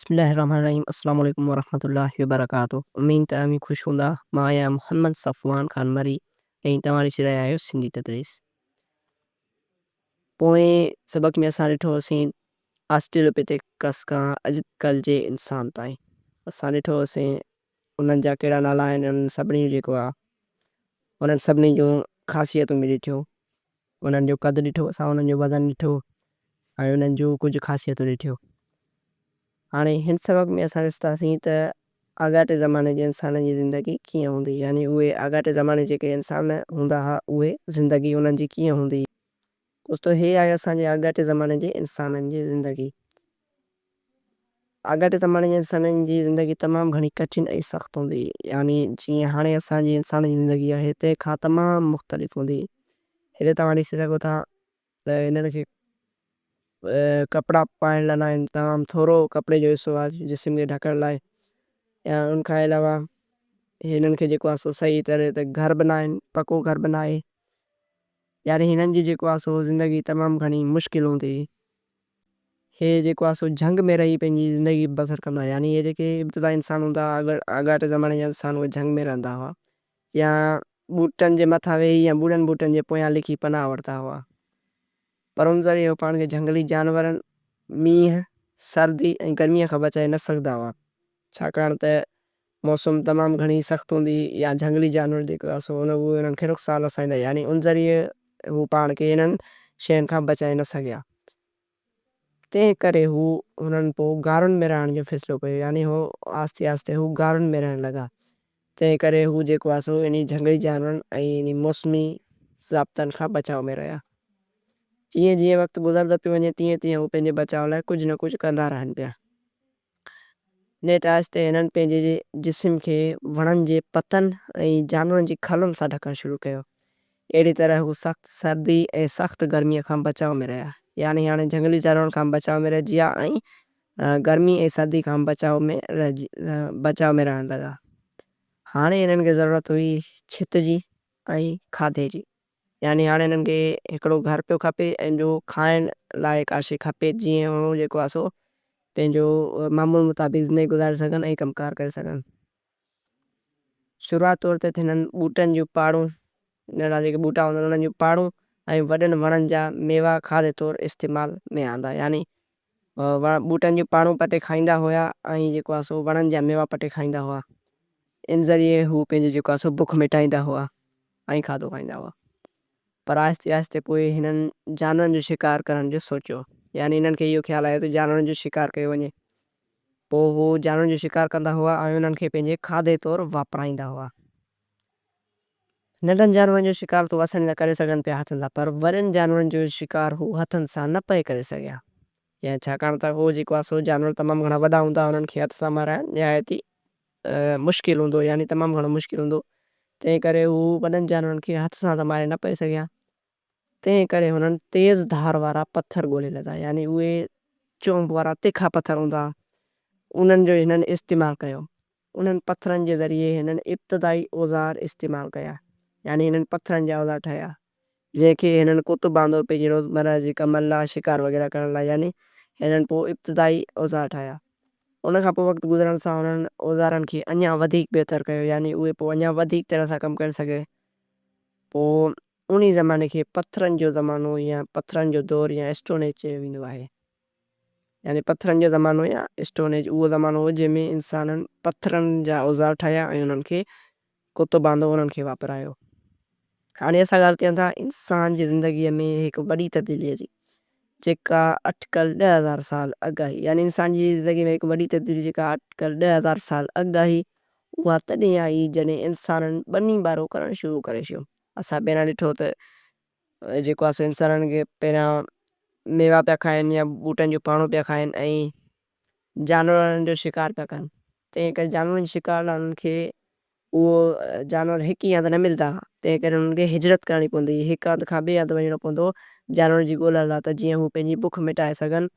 بسم الله الرحمن الرحيم السلام عليڪم ورحمة الله وبرڪاته اميد ته اوهين خوش هوندا. مان آهيان محمد صفوان خان مري ۽ توهان ڏسي رهيا آهيو سنڌي تدريس. پوئين سبق ۾ اسان ڏٺو هوسين آسٽريلوپيٿيڪس کان اڄڪلهه جي انسان تائين اسان ڏٺو هوسين انهن جا ڪهڙا نالا آهن انهن سڀني جو جيڪو آهي انهن سڀني جون خاصيتون به ڏٺيون انهن جو قد ڏٺو اسان انهن جو وزن ڏٺو ۽ انهن جون ڪجهه خاصيتون ڏٺيون. هاڻي هن سبق ۾ اسان ڏسنداسين ته آڳاٽي زماني جي انسانن جي زندگي ڪيئن هوندي هئي يعني اهي آڳاٽي زماني جيڪي انسان هوندا هئا اهي زندگي انهن جي ڪيئن هوندي هئي. دوستو هي آهي اسان جي آڳاٽي زماني جي انسانن جي زندگي. آڳاٽي زماني جي انسانن جي زندگي تمام گهڻي ڪٺن ۽ سخت هوندي هئي يعني جيئن هاڻي اسان جي انسانن جي زندگي آهي تنهن کان تمام مختلف هوندي هئي. هتي توهان ڏسي سگهو ٿا ته هنن کي ڪپڙا پائڻ لاء ناهن، تمام ٿورو ڪپڙي جو حصو آهي جسم کي ڍڪڻ لاء يا ان کان علاوه هنن کي جيڪو آهي سو صحيح طرح ته گهر به ناهن، پڪو گهر به ناهي يعني هنن جي جيڪو آهي سو زندگي تمام گهڻي مشڪل هوندي هئي. هي جيڪو آهي سو جهنگ ۾ رهي پنهنجي زندگي بسر ڪندا هئا يعني هي جيڪي ابتدائي انسان هوندا هئا آڳاٽي زماني جا انسان اهي جهنگ ۾ رهندا هئا يا ٻوٽن جي مٿان ويهي يا ٻوڙن ٻوٽن جي پويان لڪي پناهه وٺندا هئا. پر ان ذريعي هو پاڻ کي جهنگلي جانورن، مينهن، سردي ۽ گرميء کان بچائي نه سگهندا هئا، ڇاڪاڻ ته موسم تمام گهڻي سخت هوندي هئي يا جهنگلي جانور جيڪو آهي سو اهي انهن کي نقصان رسائيندا هئا يعني ان ذريعي هو پاڻ کي انهن شين کان بچائي نه سگهيا. تنهن ڪري هو انهن پوء غارن ۾ رهڻ جو فيصلو ڪيو يعني هو آهستي آهستي هو غارن ۾ رهڻ لڳا. تنهن ڪري هو جيڪو آهي سو انهي جهنگلي جانورن ۽ انهي موسمي ضابطن کان بچاء ۾ رهيا. جيئن جيئن وقت گذرندو پيو وڃي تيئن تيئن هو پنهنجي بچاء لاء ڪجهه نه ڪجهه ڪندا رهن پيا. نيٺ آهستي هنن پنهنجي جسم کي وڻن جي پتن ۽ جانورن جي کلن سان ڍڪڻ شروع ڪيو. اهڙي طرح هو سخت سردي ۽ سخت گرميء کان بچاء ۾ رهيا. يعني هاڻي جهنگلي جانورن کان بچاء ۾ رهجي ويا ۽ گرمي ۽ سردي کان بچاء ۾ بچاء ۾ رهڻ لڳا. هاڻي هنن کي ضرورت هئي ڇت جي ۽ کاڌي جي. يعني هاڻي هنن کي هڪڙو گهر پيو کپي ۽ ٻيو کائڻ لاء ڪا شيء کپي جيئن هو جيڪو آهي سو پنهنجو معمول مطابق زندگي گذاري سگهن ۽ ڪم ڪار ڪري سگهن. شروعات طور تي هنن ٻوٽن جون پاڙون، ننڍا جيڪي ٻوٽا هوندا آهن انهن جون پاڙون ۽ وڏن وڻن جا ميوا کاڌي طور استعمال ۾ آندا يعني ٻوٽن جون پاڙون پٽي کائيندا هيا ۽ جيڪو آهي سو وڻن جا ميوا پٽي کائيندا هئا. ان ذريعي هو پنهنجي جيڪو آهي سو بک مٽائيندا هئا. ۽ کاڌو کائيندا هئا. پر آهستي آهستي پوء هنن جانورن جو شڪار ڪرڻ جو سوچيو. يعني هنن کي اهو خيال آيو ته جانورن جو شڪار ڪيو وڃي. پوء هو جانورن جو شڪار ڪندا هئا ۽ انهن کي پنهنجي کاڌي طور واپرائيندا هئا. ننڍن جانورن جو شڪار ته هو آساني سان ڪري سگهن پيا هٿن سان پر وڏن جانورن جو شڪار هو هٿن سان نه پئي ڪري سگهيا. ڇاڪاڻ ته هو جيڪو آهي سو جانور تمام گهڻا وڏا هوندا هئا انهن کي هٿ سان مارائڻ نهايت ئي مشڪل هوندو هو يعني تمام گهڻو مشڪل هوندو هو تنهن ڪري هو وڏن جانورن کي هٿ سان ته ماري نه پئي سگهيا تنهن ڪري هنن تيز ڌار وارا پٿر ڳولي لڌا يعني اهي چونب وارا تکا پٿر هوندا هئا انهن جو هنن استعمال ڪيو انهن پٿرن جي ذريعي هنن ابتدائي اوزار استعمال ڪيا يعني هنن پٿرن جا اوزار ٺاهيا جنهن کي هنن ڪتب آندو پنهنجي روزمره جي ڪمن لاء، شڪار وغيره ڪرڻ لاء يعني هنن پوء ابتدائي اوزار ٺاهيا. ان کان پوء وقت گذرڻ سان هنن اوزارن کي اڃا وڌيڪ بهتر ڪيو يعني اهي پوء اڃا وڌيڪ طرح سان ڪم ڪري سگهي. پوء انهي زماني کي پٿرن جو زمانو يا پٿرن جو دور يا اسٽون ايج چيو ويندو آهي. يعني پٿرن جو زمانو يا اسٽون ايج اهو زمانو هو جنهن ۾ انسانن پٿرن جا اوزار ٺاهيا ۽ انهن کي ڪتب آندو انهن کي واپرايو. هاڻي اسان ڳالهه ڪيون ٿا انسان جي زندگيء ۾ هڪ وڏي تبديليء جي جيڪا اٽڪل 10,000 سال اڳ آئي يعني انسان جي زندگيء ۾ هڪ وڏي تبديلي جيڪا اٽڪل 10,000 سال اڳ آئي اها تڏهن آئي جڏهن انسانن ٻني ٻارو ڪرڻ شروع ڪري ڇڏيو. اسان پهريان ڏٺو ته جيڪو آهي سو انسانن کي پهريان ميوا پيا کائن يا ٻوٽن جون پاڙون پيا کائن ۽ جانورن جو شڪار پيا ڪن تنهن ڪري جانورن جي شڪار لاء انهن کي اهو جانور هڪ ئي هنڌ نه ملدا هئا تنهن ڪري انهن کي هجرت ڪرڻي پوندي هئي هڪ هنڌ کان ٻئي هنڌ وڃڻو پوندو هو جانورن جي ڳولا لاء ته جيئن هو پنهنجي بک مٽائي سگهن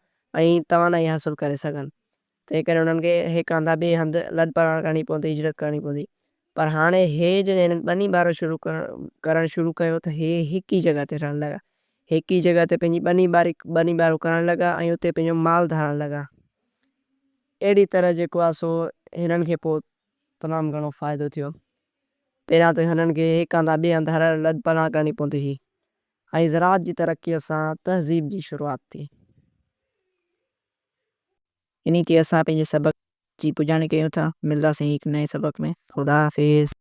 ۽ توانائي حاصل ڪري سگهن تنهن ڪري انهن کي هڪ هنڌان ٻئي هنڌ لڏپلاڻ ڪرڻي پوندي هجرت ڪرڻي پوندي پر هاڻي هي جڏهن هنن ٻني ٻارو شروع ڪرڻ شروع ڪيو ته هي هڪ ئي جڳهه تي رهڻ لڳا هڪ ئي جڳهه تي پنهنجي ٻني ٻاري ٻني ٻارو ڪرڻ لڳا ۽ اتي پنهنجو مال ڌارڻ لڳا. اهڙي طرح جيڪو آهي سو هنن کي پوء تمام گهڻو فائدو ٿيو. پهريان ته هنن کي هڪ هنڌان ٻئي هنڌ هر هر لڏ پلاڻ ڪرڻي پوندي هئي ۽ زراعت جي ترقيء سان تهذيب جي شروعات ٿي. انهي تي اسان پنهنجي سبق جي پڄاڻي ڪيون ٿا. ملنداسين هڪ نئين سبق ۾. خدا حافظ.